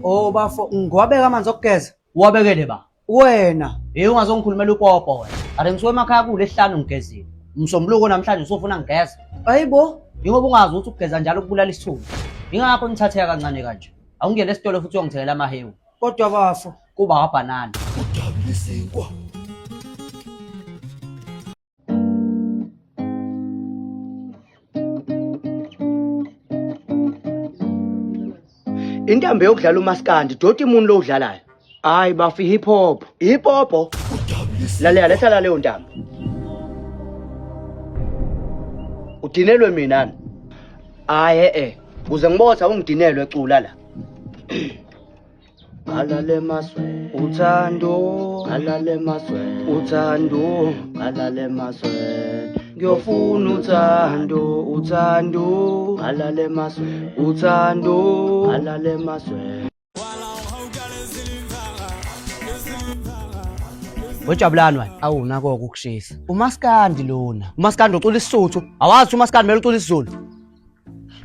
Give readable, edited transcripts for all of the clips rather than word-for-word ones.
Oh bafo, ngiwabeka amanzi okugeza. Uwabekele ba. Wena. Hey ungazongikhulumela upopo wena. Ake ngisuke emakhaya kulesihlanu ngigezile. Umsombuluko namhlanje usufuna ngigeze. Hayibo. Yingoba ungazi ukuthi ukugeza njalo kubulala isithunzi. Ingakho nithatheka kancane kanje. Awungene esitolo futhi uyongithengela amahewu. Kodwa bafo, Kuba wabhanana. Udabula isinkwa. Intambo yokudlala umaskandi, doti muni lo udlalayo? Hayi bafo hip hop. Hip hop. Udabula isinkwa. Lalela letha la leyo ntambo. Udinelwe mina ni? Hayi eh. Kuze ngibotha ungidinelwe cula la. Alale mazwe uthando, alale mazwe uthando, alale mazwe. Ngiyofuna uthando, uthando, alale mazwe uthando, alale mazwe. Wejabulani wena? Awu nako ukushisa. Umaskandi lona. Umaskandi ucula isiSuthu. Awazi umaskandi kumele ucula isiZulu.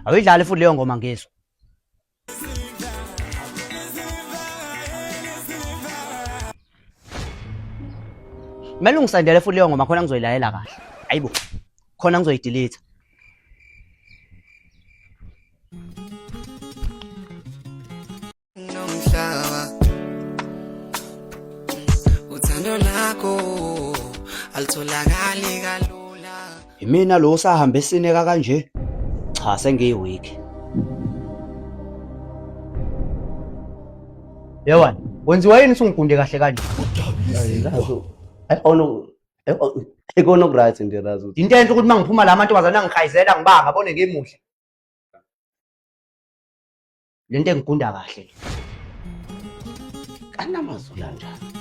Awuyidlali futhi leyo ngoma ngizwe. Kumele ungisendele futhi leyo ngoma khona ngizoyilalela kahle. Hayibo. Khona ngizoyidelete. Nomhlaba uthando lakho alitholakali kalula. Imina lo osahambe esineka kanje. Cha sengiyi-weak. Yewana, wenziwa yini usungigunde kahle kanje? Udabula isinkwa. Ikona okuright nje Razo. Into enhle ukuthi mangiphuma la amantombazane angihayizela ngibanga abone ngimuhle. Lento engigunda kahle le. Kanamazulu anjani?